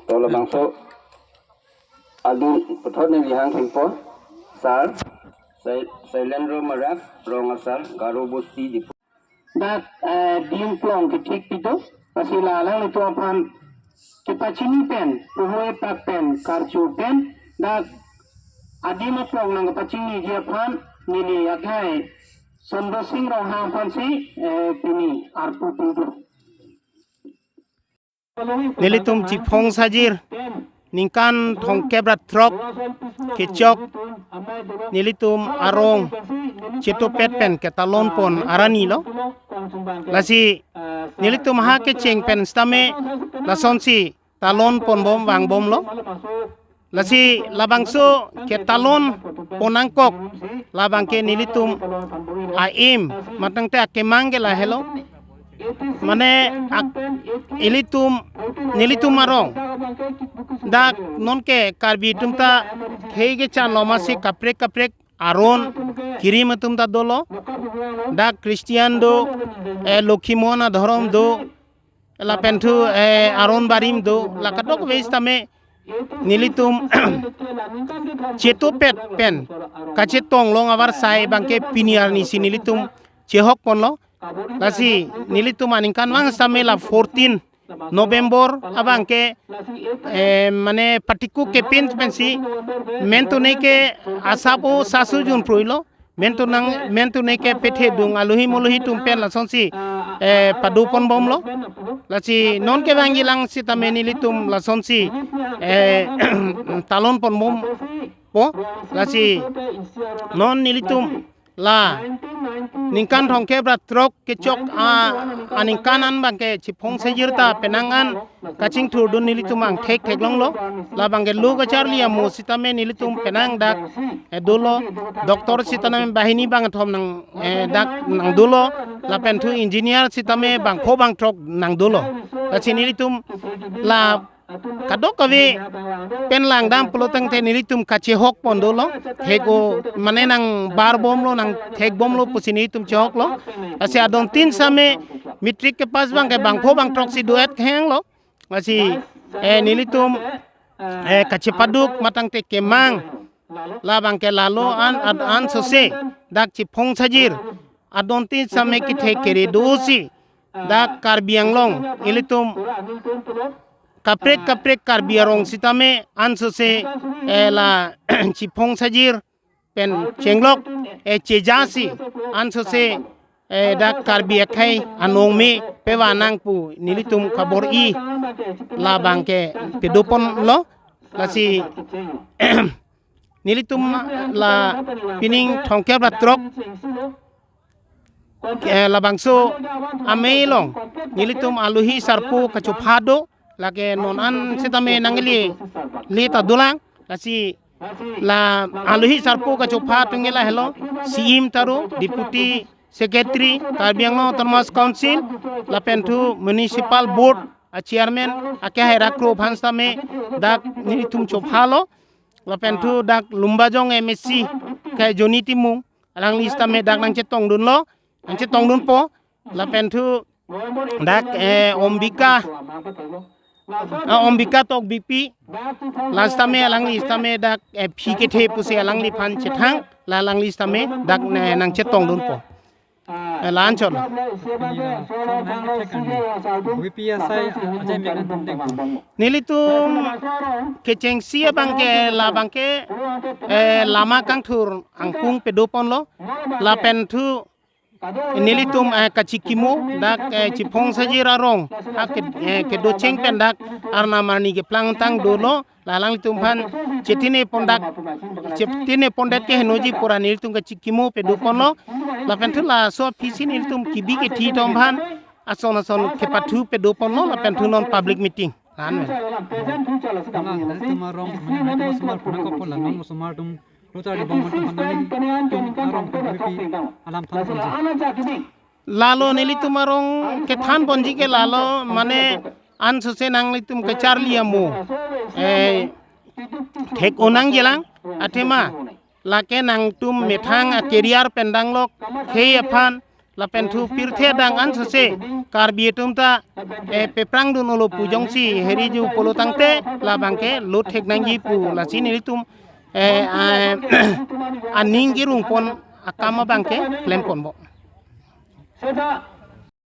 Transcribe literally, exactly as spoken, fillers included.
Tolo bangso adung puthot neli hang thengpo, Sir Sai-, Sailendra Marak, Rong Asar, Garo Bosti, Diphu. Dak, eh, adim plong kethik pido, lasi la alanglitum aphan kepachini pen, puhoi pak pen, karju pen, dak adim aplong nangkepachiniji aphan, neli akhai Sondro Sing Ronghang aphansi, eh, pini arpu pido. Nelitum Chiphong Sajir ningkan thomkep ra throk kechok nelitum arong chetupet pen ketalon pon arni lo. Lasi nelitum ha kecheng pen sitame lasonsi talon pon bom vang bomlo. Lasi labangso ketalon pon nangkok labang ke nelitum a-aim matangte akemang ke lahelo. Mane ak-, ilitum, nelitum arong dak non ke Karbi atum ta khei kechan lo masi kaprek kaprek aron kirim atum ta dolo. Dak Christian do, eh, Lokhi Mohan adhorom do, lapen thu, eh, aron barim do, la kadokave sitame nelitum chetupet pen kachetong long avarsai abang ke pini arnisi nelitum chehok ponlo. Lasi nelitum aningkanvang sitame la fourteen November abang ke, eh, mane patikuk kepin pensi mentune ke asapo sasu jun pruilo. Mentunang, mentune ke pethe dung aluhi moluhi atum pen lasonsi, eh, padu pon bomlo. Lasi non kevangji lang sitame nelitum lasonsi, eh, talon pon bompo. Lasi non nelitum la ningkan thomkep ra throk kechok a, aningkan an abang ke Chiphong Sajir ta penang an kachingthur dun nelitum angthek theklonglo. Labang ke lo kacharli amo sitame nelitum penang dak, eh, dolo. Doctor sitame banghini bangkethom nang, eh, dak nang dolo. Lapen thu engineer sitame bangpho bangthrok nang dolo. Lasi nelitum la kadokave pen langdam pulo tangte nelitum kachehok pon dolo. Thek o mane nangbar bomlo, nangthek bomlo pusi nelitum chehoklo. Lasi adon tin sitame matric kepass abang ke bangpho bangthroksi do-et khenglo. Lasi, eh, nelitum, eh, kachepaduk matangte kemang labang ke lalo an, an, ansose dak Chiphong Sajir adon tin sitame kethe kere dosi dak Karbi Anglong ilitum kaprek kaprek Karbi arong sitame ansose, eh, la Chiphong Sajir pen chenglok, eh, chejasi ansose, eh, dak Karbi akhei anong me pevanang pu nelitum kabor-i labang ke padu ponlo. Lasi nelitum la pining thomkep ra throk, eh, labangso amei along nelitum aluhi sarpo kachopha do, lake non an sitame nangli li ta dolang. Lasi la aluhi sarpo kachopha atum ke lahelo, C E M Taro, Deputy Secretary, Karbi Anglong Autonomous Council, lapen thu Municipal Board a Chairman, ake hai rakro aphan sitame dak nelitum chophalo. Lapen thu dak Lumbajong M A C ke Johnny Timung, alangli sitame dak nangchetong dunlo, nangchetong dunpo. Lapen thu dak, eh, Ombika, ah, Ombika Tokbipi, la sitame alangli sitame dak, eh, phi kethe pusi alangliphan chethang, la alangli sitame dak, eh, nangchetong dunpo. Eh, la-anchot lo. Pini la song nang thek an. Bhuipi asai ajai mek an tum deng. Nelitum kechengsi abang ke labang ke, eh, lama kangthur angkung padu ponlo. Lapen thu nelitum, eh, kachikimo dak, eh, Chiphong Sajir arong ha ke, eh, kedocheng pen dak arnam arni keplang tang dolo. La alanglitum aphan chetine pon dak, chetine pondet ke henoji pura nelitum kachikimo padu ponlo. Lapen thu laso aphisi nelitum kebi kethi atum aphan ason ason kepathu padu ponlo lapen thu non public meeting. Lan men. Nang, nelitum arong, mane nelitum osomar puna kopon la non osomar atum, lo charli bom atum aphan nelitum arong pen Bhuipi alam than ponji. Lalo nelitum arong kethan ponji ke lalo mane ansose nanglitum kacharli amo, eh, thek-o nangjilang athema lake nangtum methang a career pen danglok khei aphan lapen thu pirthe adang an sose Karbi atum ta eh, peprang dun-olo pu jongsi heri ju pulo tangte labang ke lut thek nangji pu, lasi nelitum eh, eh, aning kirung pon akam abang ke klem ponbom.